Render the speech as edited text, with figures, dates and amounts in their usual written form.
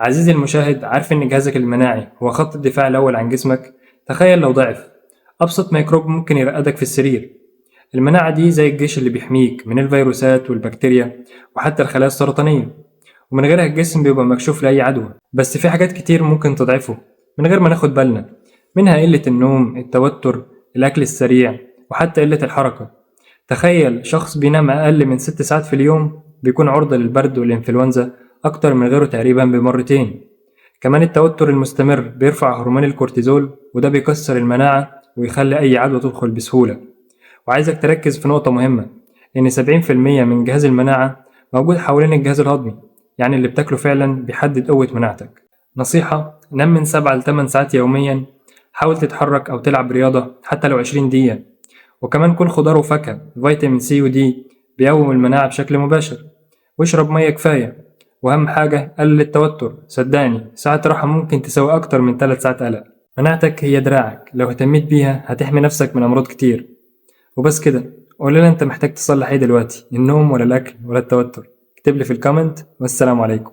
عزيزي المشاهد، عارف إن جهازك المناعي هو خط الدفاع الأول عن جسمك؟ تخيل لو ضعف، أبسط ميكروب ممكن يرقدك في السرير. المناعة دي زي الجيش اللي بيحميك من الفيروسات والبكتيريا وحتى الخلايا السرطانية، ومن غيرها الجسم بيبقى مكشوف لأي عدوى. بس في حاجات كتير ممكن تضعفه من غير ما ناخد بالنا منها: قلة النوم، التوتر، الأكل السريع، وحتى قلة الحركة. تخيل شخص بينام أقل من 6 ساعات في اليوم بيكون عرضة للبرد والإنفلونزا أكتر من غيره تقريبا بمرتين. كمان التوتر المستمر بيرفع هرمون الكورتيزول، وده بيكسر المناعة ويخلي أي عدوى تدخل بسهولة. وعايزك تركز في نقطة مهمة، إن 70% من جهاز المناعة موجود حوالين الجهاز الهضمي، يعني اللي بتاكله فعلا بيحدد قوة مناعتك. نصيحة: نام من 7 ل 8 ساعات يوميا، حاول تتحرك أو تلعب رياضة حتى لو 20 دقيقة، وكمان كل خضار وفاكهة، فيتامين سي ودي بيقوم المناعة بشكل مباشر، واشرب مية كفاية. وأهم حاجة قلل التوتر، صدقني ساعة راحة ممكن تساوي أكتر من 3 ساعات قلق. مناعتك هي دراعك، لو اهتميت بيها هتحمي نفسك من أمراض كتير. وبس كده، قول لنا انت محتاج تصلح ايه دلوقتي، النوم ولا الأكل ولا التوتر؟ اكتب لي في ال comment، والسلام عليكم.